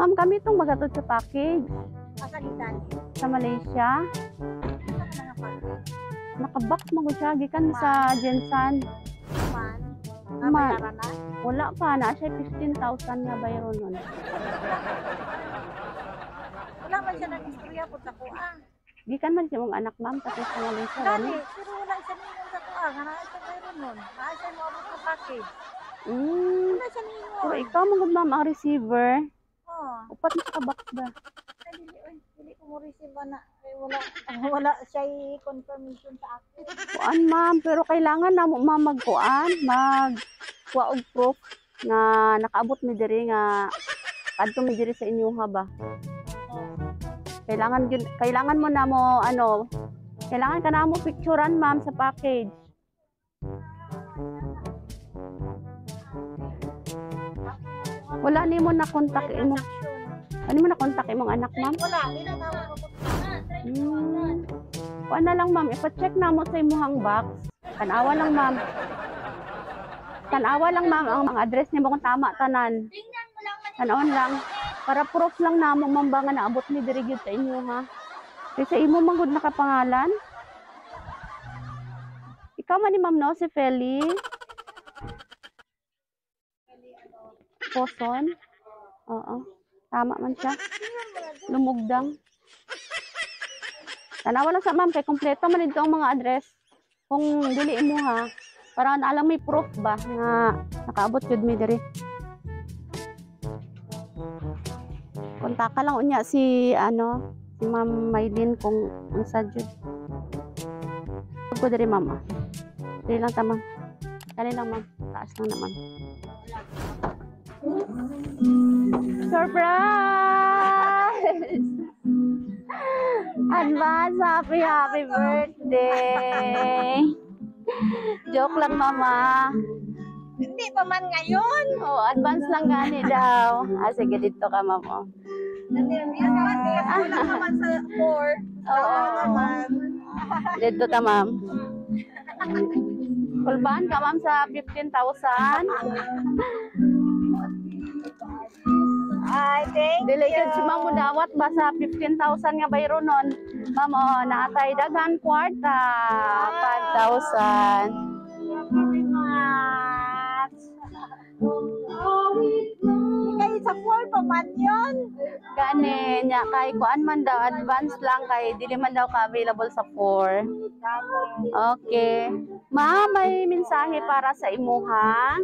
Ma'am, kami itong magatod sa package Asa gikan? Sa Malaysia. Asa ka nga package? Nakabox mo ko siya gikan sa GenSan. Man. Man. Nabayaran na? Wala pa na siya 15,000 nga bayro nun. Wala man siya nag-istorya po sa kuha. Gikan man siya mong anak, ma'am, tapos sa Malaysia. Dali, Gani. Pero wala siya ningon sa kuha. Nga naa siya bayron nun. Naa siya moabot ng package. Wala siya ningon. Pero ikaw mo gud, ma'am, ang receiver. Oh. Upat na ka box ba? Ay, dili, oy. Dili ko mo receive na. Ay, wala, wala siya confirmation sa akin. Kuan, ma'am, pero kailangan na mo, ma'am, magkuan, mag kuha og proof nga nakaabot mi diri nga kadto mi diri sa inyo ha ba. Oh. Kailangan gyud, kailangan mo na mo ano, kailangan ka na mo picturean, ma'am, sa package. Wala nimo na contact imo. Transaction. Ano mo na contact imong anak, ma'am? Wala, di na tawag ko. Kuan na lang, ma'am, ipa-check na mo sa imuhang box. Tanawa lang, ma'am. Tanawa lang, ma'am, ang address niya mo kung tama tanan. Tingnan mo lang man. Tanawon lang. Para proof lang namo, ma'am, ba nga naabot ni diri gyud sa inyo ha. Kasi imo man gud nakapangalan. Ikaw man ni ma'am, no, si Feli Poson. Oo. Tama man siya. Lumugdang. Tanawa lang sa ma'am kay kompleto man dito ang mga address. Kung dili mo ha, para na alam may proof ba nga nakaabot jud mi diri. Kontaka lang unya si ano, si Ma'am Maylin kung unsa jud. Ko diri, ma'am, ah. Diri lang ta, ma'am. Kani lang, ma'am. Taas lang naman. Surprise! Advance happy happy birthday! Joke lang, mama. Hindi pa man ngayon. Oh, advance lang gani daw. Ah, sige, dito ka, ma'am. Oh. Wala naman sa 4. Oo. Naman. Dito ta, ma'am. Kulbaan ka, ma'am, sa 15,000. Ay, thank Dili you. gyud si ma'am mudawat ba sa 15,000 nga bayro nun. Ma'am, oh, naatay daghan kwarta. 5,000. Thank you very much. Kay sa 4 pa man yun. Gani nya kay kuan man daw, advance lang kay dili man daw ka available sa 4. Okay. Ma'am, may mensahe para sa imuha.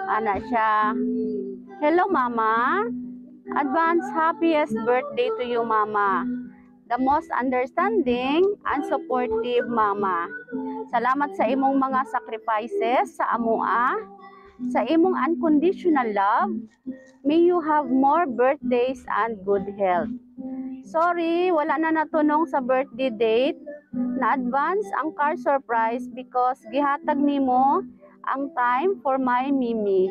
Ana siya. Hello, Mama. Advance happiest birthday to you, Mama. The most understanding and supportive mama. Salamat sa imong mga sacrifices sa amoa, sa imong unconditional love. May you have more birthdays and good health. Sorry, wala na natunong sa birthday date. Na-advance ang car surprise because gihatag nimo ang time for my Mimi.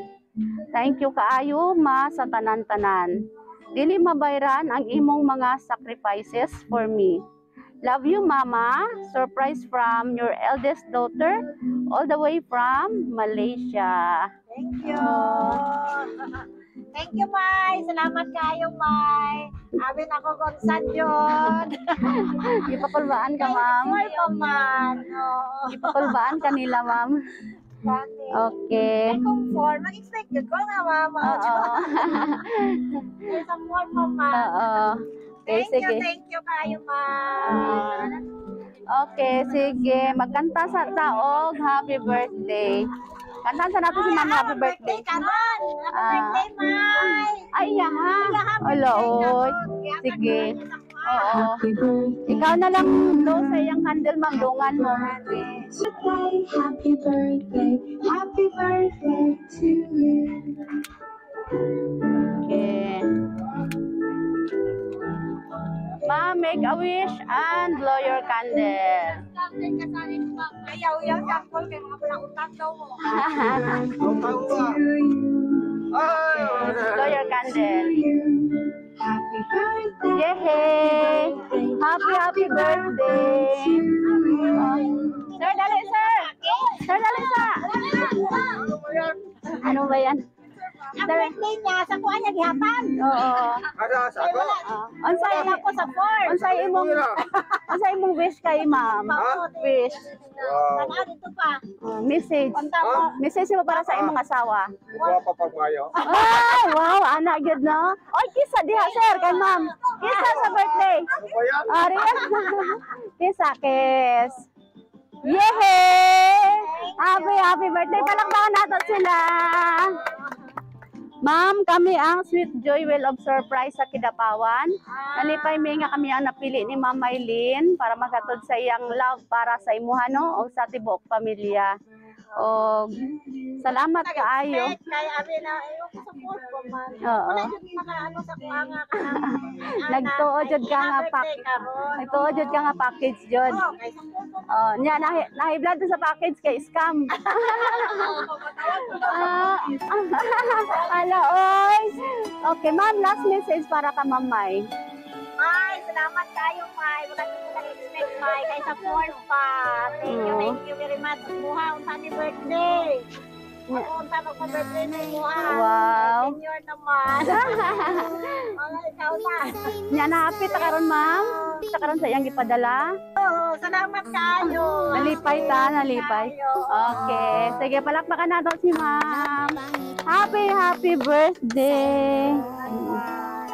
Thank you kaayo, ma, sa tanan-tanan. Dili mabayran ang imong mga sacrifices for me. Love you, Mama. Surprise from your eldest daughter all the way from Malaysia. Thank you. Thank you, Mai. Salamat kayo, Mai. Amin ako kung saan yun. Gipakulbaan ka, ma'am. Four pa man. Oo. Gipakulbaan ka nila, ma'am. Gani. Okay. Ay, kung 4, mag-expect yun ko nga, mama. Oo. Ay, sa 4 pa man. Oo. Okay, Thank you, sige. Thank you kayo, Mai. Okay, sige. Magkanta sa taog. Happy birthday. Kantahan sa natin si ma'am happy birthday. Karon. Happy Ah. birthday, Mai. Ay, ha. Olo, oy. Sige. Oo. Ikaw na lang blow sa iyang candle, ma'am. Dungan mo. Happy birthday, happy birthday to you. Okay. Ma'am, make a wish and blow your candle. Ayaw, yaw, sample kay mga walang utang daw mo. To you, Blow your to candle. You. Happy birthday, Yay! Happy, happy birthday! to you. Sir, dali, sir! Sir, dali sa! Ano ba yan? Ang birthday niya, sa kuha niya gihatan. Oo. Ada sa ako. Ah, unsay Wala ko sa form. Unsay imong wish kay ma'am? Ha? Wish. Wow. Tanaw dito pa. Message. Unta mo. Message mo para sa imong asawa. Guwapa pag mayo. Ay, wow, ana gyud, no. Oy, kisa diha, sir, kay ma'am. Kisa sa birthday. Ano ba yan? Ari. Kisa, kiss. Yehey! Happy, happy birthday. Palakpakan natin sila. Ma'am, kami ang Sweet Joy Well of Surprise sa Kidapawan. Nalipay mi nga kami ang napili ni Ma'am Mylene para maghatod sa iyang love para sa imuha, no, o sa tibuok pamilya. Og salamat kaayo. Expect kay abi na ayo ko sa form ko man. Oo. Wala jud makaano sa kuha nga kanang. Nagtuo jud ka nga pack. Nagtuo jud ka nga package jud. Oh, kay sa form ko. Oh, niya nahi nahiblad sa package kay scam. Ah, ala oy. Okay, ma'am, last message para ka Ma'am May. Ay, salamat kayo, May. Wala jud ko na-expect, May. Kay sa form pa. Thank you, Oo. thank you very much. Muha, unsa ni birthday. Ako unsa magpa-birthday ni Muha. Wow. Senior naman. Mga ikaw na. Nya na-happy ta karon, ma'am? Ta karon sa iyang gipadala. Oo, salamat kayo. Nalipay ta, nalipay. Okay, sige, palakpakan natin si ma'am. Happy, happy birthday.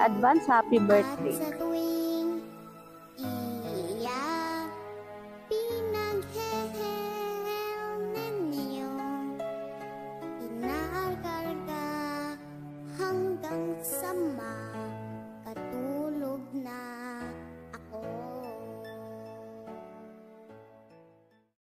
Advance happy birthday. Sa tuwing iiyak, pinaghehew ninyo, inaargarga hanggang sa ma.